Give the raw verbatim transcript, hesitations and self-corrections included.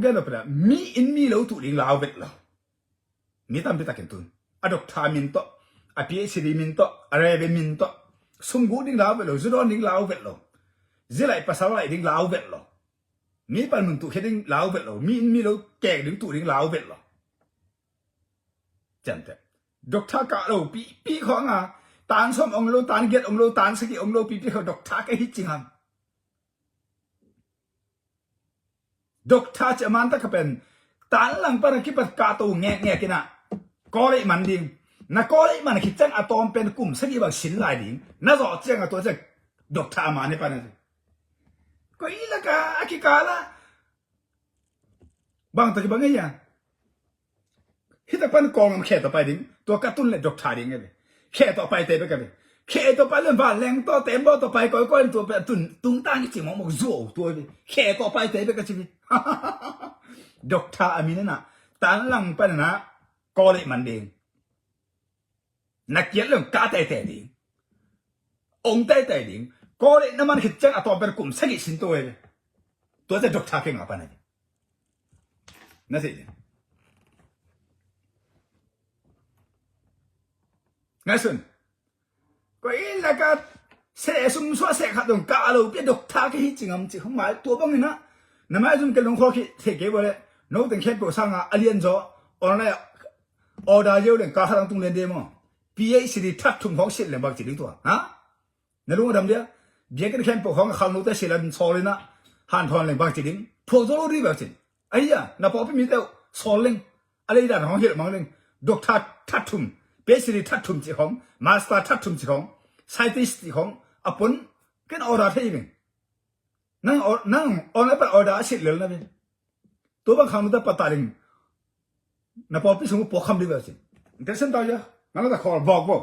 gen lo pela, mi in mi lo tuh ding lau vet lo. Mi tampi takin tun a doctor min tawh, a PhD min tawh, a Rev min tawh sum guk ding lau vet lo, zu dawn ding lau vet lo, zi laih pasal laih ding lau vet lo, mi panmun tuh khia ding lau vet lo, mi in mi lo kek ding tuh ding lau vet lo. Ciamteh. Doctor kah lo pipi khawng a, tan sawm ong lo, tan giat ong lo, tan sagih ong lo pipi khawng doctor ka hi cing ham? Doctor ci a man tak ka pen, tan lang pan a kipat kah to ngekngek in a, college man ding. Na college man khit ciang a tawm pen kum sagih bang sin lai ding. Na zawh ciang a tua ciang doctor a man hi pan a ci. Koi laka a kikal a bang tak bang hi a. Hita pan Kawlgam khe tawh pai ding. Tua ka tun le doctor ding e ve. Khe tawh pai te bek a ve. Khe tawh pai le vanleng tawh tembaw tawh pai kawikawi in tua pen tun tungtang i ci mawkmawk zuau tua ve. Khe tawh pai te bek a ci ve. Doctor a min a na, tan lang pan a na, college man ding. Na kiat le ong kah teitei ding. Ong teitei ding. College na man khit ciang a tawm pen kum sagih sin tua e ve. Tua ciang doctor kei ngah pan a ve. Na thei ding. Ngaihsun. Koi laka seh sum suah seh khat dong kah lo pi a doctor ka hi cing ham ci khong mai tua bang in a. Na maizum ke lungkhawl khit thei kei bawle. No teng khempeuh sanga a lian zaw online order zeu leng kah khat ang tung lian de maw? PhD that thum khawng silh leng bang ci ding tua, ha? Na lung a dam dia. Biakinn khempeuh khawng a khangnote silh a sawl in a hanthawn leng bang ci ding? Phuak zaw lo ding bang ci. Ahi a, na pawlpi mite uh sawl leng, a leidan khawng hilh mang leng. Doctor that thum, PhD that thum ci khawng, master that thum ci khawng, scientist ci khawng a pon ken order thei leng. Nang or-, nang online pan order a silh lel na ve. Tua bang khangnote patah ding. Na pawlpi sung uh puak kham ding bang ci. Interesting tau ya. Nang la ta khawl bawk bawk.